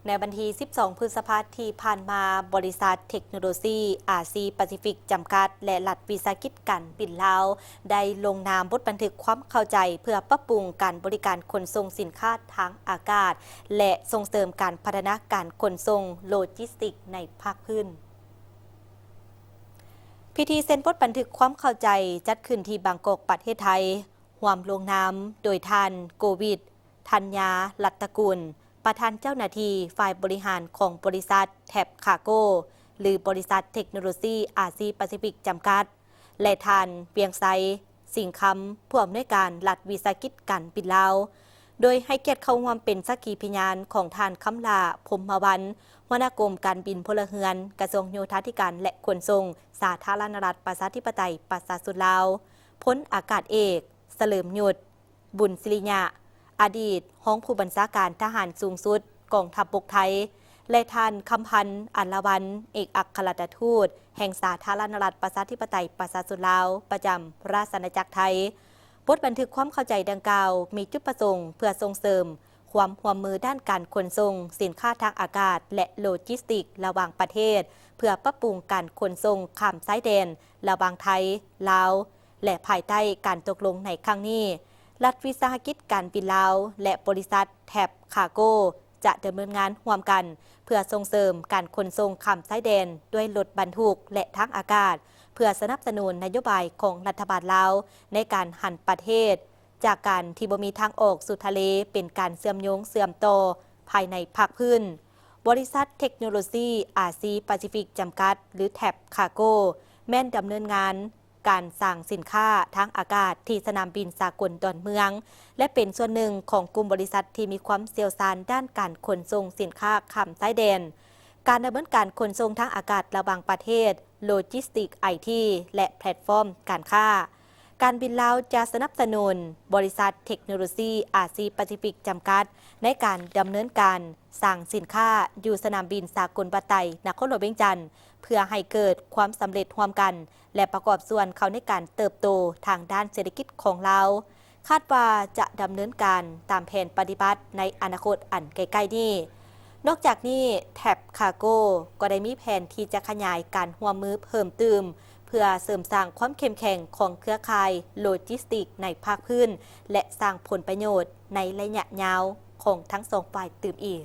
ໃນວັນທີສິບສອງ ພຶດສະພາທີ່ຜ່ານມາ, ບໍລິສັດເທັກໂນໂລຊີອາຊີປາຊີຟິກຈຳກັດ ແລະ ລັດວິສາຫະກິດການບິນລາວ ໄດ້ລົງນາມບົດບັນທຶກຄວາມເຂົ້າໃຈ ເພື່ອປັບປຸງການບໍລິການຂົນສົ່ງສິນຄ້າທາງອາກາດ ແລະ ສົ່ງເສີມການພັດທະນາການຂົນສົ່ງໂລຈິສຕິກໃນພາກພື້ນ. ພິທີເຊັນບົດບັນທຶກຄວາມເຂົ້າໃຈ ຈັດຂຶ້ນທີ່ບາງກອກ, ປະເທດໄທ, ຮ່ວມລົງນາມໂດຍທ່ານ ໂກວິດ ທັນຍາລັດຕະກຸນ, ປະທານເຈົ້າໜ້າທີ່ຝ່າຍບໍລິຫານຂອງບໍລິສັດແທັບຄາໂກ ຫຼື ບໍລິສັດເທັກໂນໂລຊີອາຊີປາຊີຟິກຈຳກັດ ແລະ ທ່ານ ວຽງໄຊ ສິງຄຳ, ຜູ້ອຳນວຍການລັດວິສາຫະກິດການບິນລາວ, ໂດຍໃຫ້ກຽດເຂົ້າຮ່ວມເປັນສັກຂີພະຍານຂອງທ່ານ ຄຳຫຼ້າ ພົມມະວັນ, ຫົວໜ້າກົມການບິນພົນລະເຮືອນ, ກະຊວງໂຍທາທິການ ແລະ ຂົນສົ່ງສາທາລະນະລັດ ປະຊາທິປະໄຕ ປະຊາຊົນລາວ, ພົນອາກາດເອກ ສະເຫຼີມຍຸດ ບຸນສິລິຍະ, ອະດີດຮອງຜູ້ບັນຊາການທະຫານສູງສຸດກອງທັບບົກໄທ ແລະ ທ່ານ ຄຳພັນ ອັນລະວັນ, ເອກອັກຄະລັດຖະທູດແຫ່ງສາທາລະນະລັດ ປະຊາທິປະໄຕ ປະຊາຊົນລາວ ປະຈຳລາຊະອານາຈັກໄທ. ບົດບັນທຶກຄວາມເຂົ້າໃຈດັ່ງກ່າວ ມີຈຸດປະສົງເພື່ອສົ່ງເສີມຄວາມຮ່ວມມືດ້ານການຂົນສົ່ງສິນຄ້າທາງອາກາດ ແລະ ໂລຈິສຕິກລະຫວ່າງປະເທດ, ເພື່ອປັບປຸງການຂົນສົ່ງຂ້າມຊາຍແດນລະຫວ່າງໄທ, ລາວ ແລະ ພາຍໃຕ້ການຕົກລົງໃນຄັ້ງນີ້, ລັດວິສາຫະກິດການບິນລາວ ແລະ ບໍລິສັດແທັບຄາໂກ ຈະດຳເນີນງານຮ່ວມກັນ ເພື່ອສົ່ງເສີມການຂົນສົ່ງຂ້າມຊາຍແດນດ້ວຍລົດບັນທຸກ ແລະ ທາງອາກາດ, ເພື່ອສະໜັບສະໜູນນະໂຍບາຍຂອງລັດຖະບານລາວ ໃນການຫັນປະເທດຈາກການທີ່ບໍ່ມີທາງອອກສູ່ທະເລ ເປັນການເຊື່ອມໂຍງເຊື່ອມຕໍ່ພາຍໃນພາກພື້ນ. ບໍລິສັດເທັກໂນໂລຊີອາຊີປາຊີຟິກຈຳກັດ ຫຼື ແທັບຄາໂກ ແມ່ນດຳເນີນງານ ການສ້າງສິນຄ້າທາງອາກາດທີ່ສະໜາມບິນສາກົນດອນເມືອງ ແລະ ເປັນສ່ວນໜຶ່ງຂອງກຸ່ມບໍລິສັດທີ່ມີຄວາມຊ່ຽວຊານດ້ານການຂົນສົ່ງສິນຄ້າຂ້າມຊາຍແດນ, ການດຳເນີນການຂົນສົ່ງທາງອາກາດລະຫວ່າງປະເທດ, ໂລຈິສຕິກ, ໄອທີ ແລະ ແພລດຟອມການຄ້າ. ການບິນລາວຈະສະໜັບສະໜູນບໍລິສັດເທັກໂນໂລຊີອາຊີປາຊີຟິກຈຳກັດ ໃນການດຳເນີນການສ້າງສິນຄ້າຢູ່ສະໜາມບິນສາກົນວັດໄຕ ນະຄອນຫຼວງວຽງຈັນ ເພື່ອໃຫ້ເກີດຄວາມສຳເລັດຮ່ວມກັນ ແລະ ປະກອບສ່ວນເຂົ້າໃນການເຕີບໂຕທາງດ້ານເສດຖະກິດຂອງລາວ, ຄາດວ່າຈະດຳເນີນການຕາມແຜນປະຕິບັດໃນອະນາຄົດອັນໃກ້ໆນີ້. ນອກຈາກນີ້, ແທັບຄາໂກ ກໍໄດ້ມີແຜນທີ່ຈະຂະຫຍາຍການຮ່ວມມືເພີ່ມຕື່ມ ເພື່ອເສີມສ້າງຄວາມເຂັ້ມແຂງຂອງເຄືອຂ່າຍໂລຈິສຕິກໃນພາກພື້ນ ແລະ ສ້າງຜົນປະໂຫຍດໃນໄລຍະຍາວຂອງທັງສອງຝ່າຍຕື່ມອີກ.